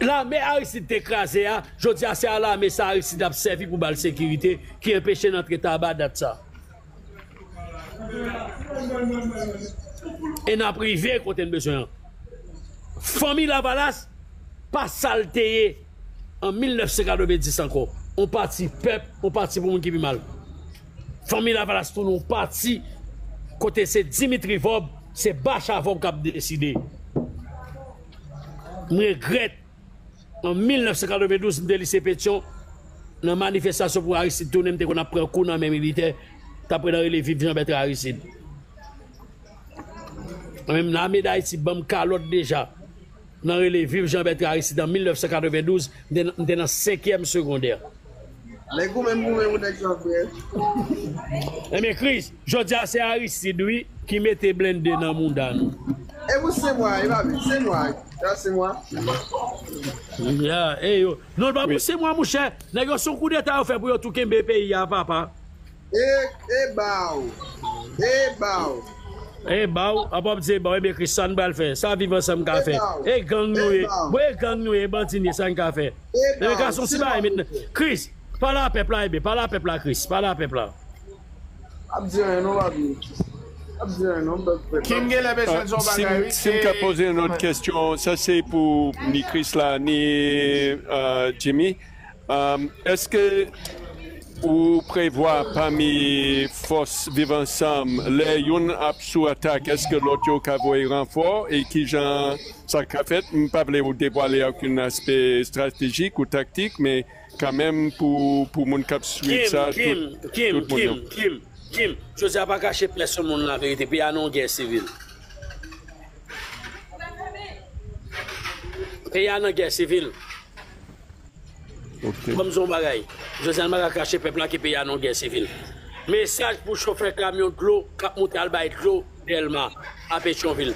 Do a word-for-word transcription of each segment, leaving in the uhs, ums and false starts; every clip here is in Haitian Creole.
Lame Aristide te kraze a, jodi a se a lame sa Aristide ap sèvi pou ba l sekirite ki anpeche n antre Taba dat sa. E n ap rive kote n bezwen an. Fanmi Lavalas pa sa l te ye an mil nèf san katrevenndis ankò. On pati pèp, on pati pou moun ki pi mal. Fanmi Lavalas tounen on pati kote se Dimitri Vorbe, se Bacha Vorbe k ap deside. M regrèt. An mil nèf san katrevendouz, m te lise Petyon, nan manifestasyon pou Aristide tounen, m te konn ap pran kou nan men militè, t ap nan rele Viv Jean Bertrand Aristide. Mwen menm, Lame Dayiti ban m kalòt deja, nan rele Viv Jean Bertrand Aristide an mil nèf san katrevendouz, m te, m te nan senkyèm segondè. Nèg ou menm, ou menm, ou nèg sa frè. Enben, Chris, jodi a se Aristide, wi, ki mete blende nan mouda nou. E pou se mwa, e pa vle, se mwa. Sa se mwa. Ya, e yo. Non, l pa pou se mwa, monchè. Nèg yo se yon koudeta yo fè pou yo tou kenbe peyi a, papa. E, e ba w. E ba w. E ba w, apa w ap di e ba w, ebyen Chris, sa n pral fè. Sa Viv Ansanm ka fè. E gang nou ye. Bon, e gang nou ye, bandi n ye, sa n ka fè. Ebyen, gason, ti bagay mentnan. Chris, pale a pèp la, ebyen, pale a pèp la, Chris, pale a pèp la. Ap di anyen non, papi. Ap di anyen non, m pèp la. Kim gen lè bezwen di yon bagay, wi. Si m ka poze yon lòt kesyon, sa se pou ni Chris la, ni, euh, Jimmy. Um, èske ou prevwa pami fòs Viv Ansanm, lè youn ap sou atak, èske lòt yo ka voye ranfò? E kijan sa ka fèt? M pa vle ou devwale okenn aspè estratejik ou taktik, men kanmenm pou, pou moun k ap swiv sa, tout, tout moun yo. Kim, Kim, Kim, Kim, Kim, Kim, Kim, Kim, Kim, Jozya pa kache pèsonn moun laverite. Peyi a nan yon gè sivil. Peyi a nan gè sivil. Ok. Ban m di w yon bagay. Jozya pa ka kache pèp la ke peyi a nan yon gè sivil. Mesaj pou chofè kamyon dlo k ap monte al bay dlo Dèlma a Petyonvil.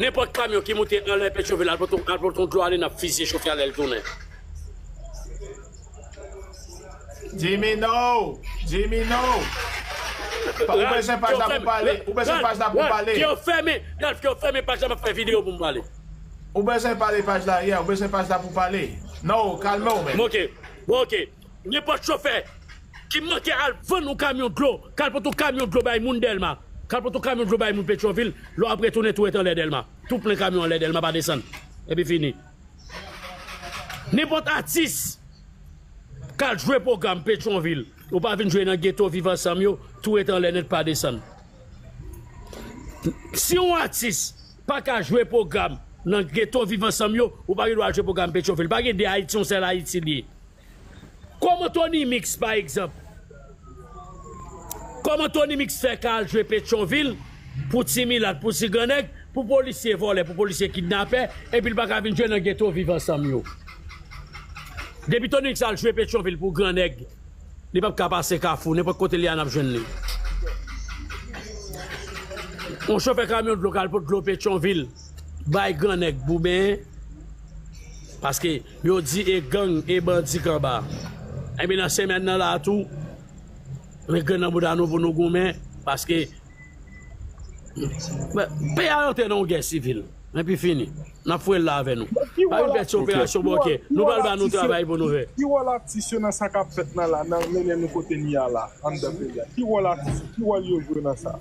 Nenpòt kamyon ki monte anlè Petyonvil, al pote, al pote yon dlo ale, n ap fizye chofè a lè l tounen. Jimmy, no! Jimmy, no! Ou bezwen paj la pou pale. Ou bezwen paj la pou pale. Ralph, ke w fèmen, Ralph, ke w fèmen paj la, m ap fè videyo pou m pale. Ou bezwen pale paj la, yeah, ou bezwen paj la pou pale. No, kalme w, men. Ok, bon, ok. Nenpòt chofè ki manke al vann yon kamyon dlo, k al pote yon kamyon dlo bay moun Dèlma, k al pote yon kamyon dlo bay moun Petyonvil, lè w ap retounen tou ret anlè Dèlma. Tou plen kamyon anlè Dèlma, pa desann. Epi fini. Nenpòt atis k al jwe pwogram Petyonvil, ou pa vin jwe nan geto Viv Ansanm yo, tou ret anlè nèt, pa desann. Si yon atis pa ka jwe pwogram nan geto Viv Ansanm yo, ou pa gen dwa al jwe pwogram Petyonvil. Pa gen de Ayiti, yon sèl Ayiti li ye. Kòman Tony Mix, pa egzanp? Kòman Tony Mix fè ka al jwe Petyonvil pou ti milat, pou ti grannèg, pou polisye vòlè, pou polisye kidnapè, epi l pa ka vin jwe nan geto Viv Ansanm yo? Depi Tony Mix al jwe Petyonvil pou grannèg, li p ap ka pase Kafou, nenpòt kote li a, n ap jwenn li. Yon chofè kamyon dlo k al pote dlo Petyonvil bay grannèg pou benyen, paske yo di e gang, e bandi k anba. Ebyen, nan semèn nan la tou, men grenn nan bouda nou pou nou goumen, paske peyi a antre nan yon gè sivil. Epi fini. N ap foure l la avè nou. Pa vin fè ti operasyon bòkè. Nou pral ba nou travay pou nou fè. Ki wòl atis yo nan sa k ap fèt nan la, nan mennen nou kote n ye a la, anndan peyi a? Ki wòl atis yo, ki wòl yo jwe nan sa?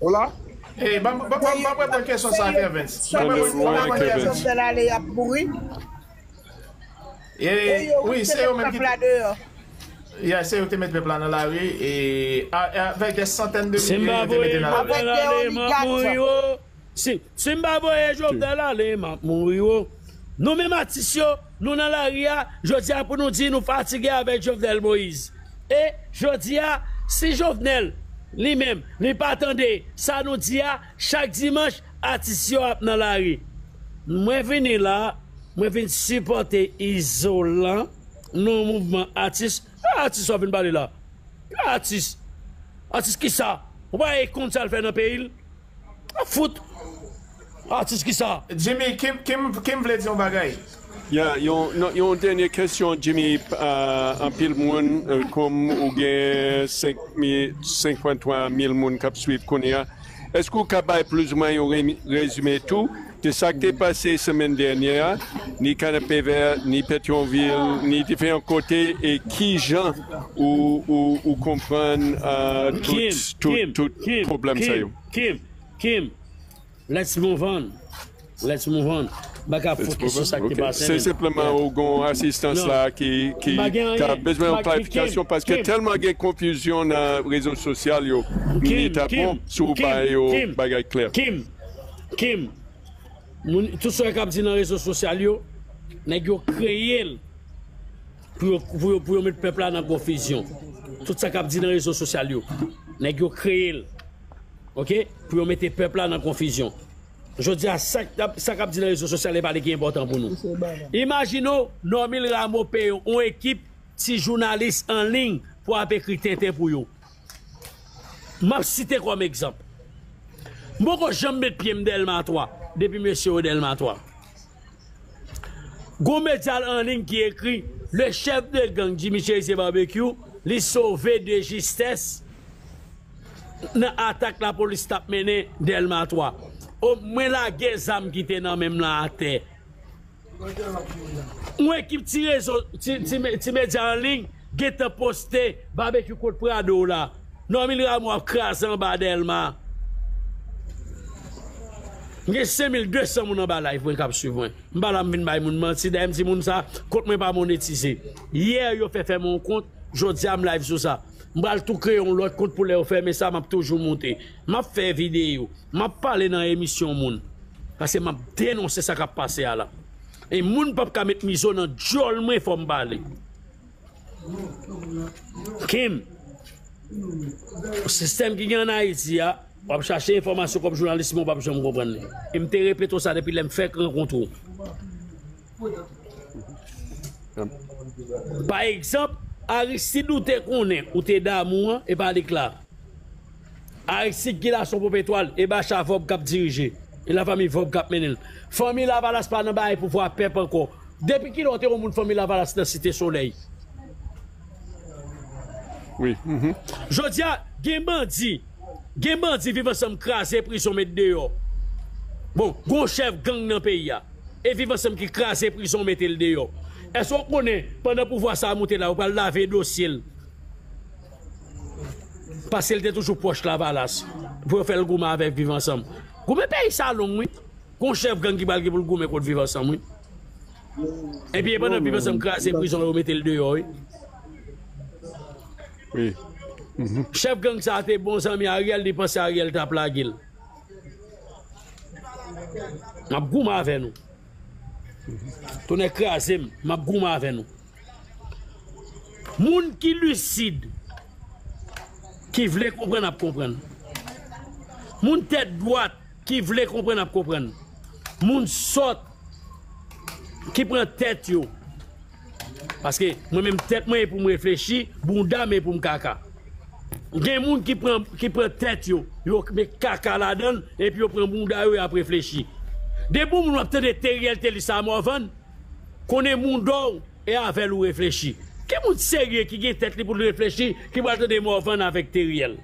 Hola? Ey, ban m, ban m, ban m, ban m reponn kesyon sa, Kervens. Ban m reponn, ban m reponn, Kervens. Jovnèl ale, y ap mouri. E, wi, se yo menm ki, yeah, se yo ki te met pèp la nan lari, e, a, a, avèk dè santèn de milye yo te mete nan lari. Avèk dè oligat. Si, si m pa voye Jovnèl ale, m ap mouri, wo. Nou menm atis yo, nou nan lari a, jodi a pou nou di nou fatige avèk Jovnèl Moyiz. E jodi a, si Jovnèl, li menm, li pa tande sa nou di a, chak dimanch, atis yo ap nan lari. Mwen vini la, mwen vin sipòte Izolan nan mouvman atis. Ki atis w ap vin pale la? Ki atis? Atis kisa? Ou pa konn sa l fè nan peyi l? A fout! Atis kisa? Jimmy, Kim, Kim, Kim vle di yon bagay. Ya, yon, non, yon dènye kesyon, Jimmy. Ah, anpil moun, eh, kòm ou gen senk mil, senkanntwa mil moun k ap swiv kounye a, èske ou ka bay plizoumwen yon re-, rezime tou? De sa k te pase semèn dènyè a, ni Kanapevè, ni Petyonvil, ni diferan kote, e kijan ou, ou, ou konprann uh, tout, Kim, tout, Kim, tout Kim, pwoblèm sa yo? Kim, Kim, let's move on. Let's move on. Baka fokis sou sa k te pase. Se senpleman ou gon asistans la ki, ki ka bezwen yon klarifikasyon paske tèlman gen konfizyon nan rezo sosyal yo. Li ta bon si w bay yo bagay klè. Kim, Kim, moun, tout sa k ap di nan rezo sosyal yo, nèg yo kreye l pou yo, pou yo, pou yo met pèp la nan konfizyon. Tout sa k ap di nan rezo sosyal yo, nèg yo kreye l. Oke? Pou yo mete pèp la nan konfizyon. Jodi a, sa k ap, sa k ap di nan rezo sosyal yo pa li ki enpòtan pou nou. Imajine w, Normil Rameau peye yon ekip ti jounalis an liy pou ap ekri tenten pou yo. M ap site kòm egzanp. M poko janm met pye m Dèlma twa, depi mesye yo Dèlma twa. Gon medya an liy ki ekri, le chef de gang Jimmy Chérizier Barbecue, li sove de jistès nan atak lapolis t ap mennen Dèlma twa. O, mwen lage zam ki te nan men m lan atè. Yon ekip ti rezo, ti, ti, ti medya an liy gentan poste Barbecue kot Prado la. Normil Rameau ap kraze anba Dèlma. M gen senk mil de san moun anba live mwen k ap swiv mwen. M pa la m vin bay moun manti. Dayè m di moun sa, kont mwen pa monetize. Yè yo fè fèmen yon kont, jodi a m live sou sa. M pral tou kreye yon lòt kont pou lè yo fèmen sa, m ap toujou moute. M ap fè videyo. M ap pale nan emisyon moun. Paske m ap denonse sa k ap pase a la. E moun p ap ka met mizo nan djòl mwen, fò m pale. Kim, sistèm ki gen ann Ayiti a, w ap chache enfòmasyon kòm jounalis, men w p ap janm konprann li. E m te repete w sa depi lè m fèk rankontre w. Pa egzanp, Aristide ou te konnen, ou te damou an, e pa li k la. Aristide ki la se yon pwòp etwal, e Bacha Vòb k ap dirije, e lafanmi Vòb k ap mennen l. Fanmi Lavalas pa nan bagay pouvwa pèp ankò. Depi kilè w te wè yon moun fanmi Lavalas nan Site Solèy? Wi. Jodi a, gen bandi, gen bandi Viv Ansanm kraze prizon met deyò. Bon, gon chèf gang nan peyi a. E Viv Ansanm ki kraze prizon mete l deyò. Èske w konnen, pandan pouvwa sa a moute la, yo pral lave dosye l? Paske l te toujou pwòch Lavalas. Pou yo fè l goumen avèk Viv Ansanm. Goumen peyi sa long, wi. Gon chèf gang ki pral gen pou l goumen kont Viv Ansanm, wi. Epi e pandan Viv Ansanm kraze prizon, yo mete l deyò, wi. Wi. Chèf gang sa a te bon zanmi Ariel, li panse Ariel t ap lage l. M ap goumen avè nou. Tonnè kraze m, m ap goumen avè nou. Moun ki lisid, ki vle konprann, ap konprann. Moun tèt dwat, ki vle konprann, ap konprann. Moun sòt, ki pran tèt yo. Paske mwen menm tèt mwen e pou m reflechi, bounda m e pou m kaka. Gen moun ki pran, ki pran tèt yo, yo met kaka ladan l, epi yo pran bounda yo, y ap reflechi. Depi yon moun w ap tande Teriel te li sa Morvan, konnen moun dò w e avè l ou reflechi. Ki moun serye ki gen tèt li pou l reflechi, ki pral tande Morvan avèk Teriel?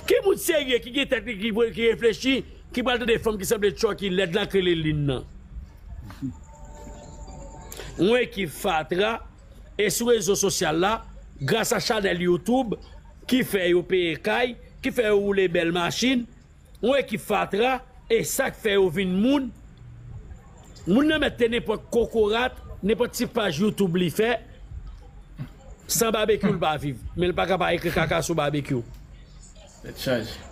Ki moun serye ki gen tèt li ki, ki reflechi, ki pral tande fanm ki sanble Chucky lèd la k rele Lin nan? Yon ekip fatra e sou rezo sosyal la, gras a chanèl YouTube ki fè yo peye kay, ki fè yo woule bèl machin, yon ekip fatra, e sa k fè yo vin moun. Moun nan mèt te nenpòt kokorat, nenpòt ti paj YouTube li fè, san Babekyou l pa viv. Men l pa ka pa ekri kaka sou Babekyou. Tèt chaje.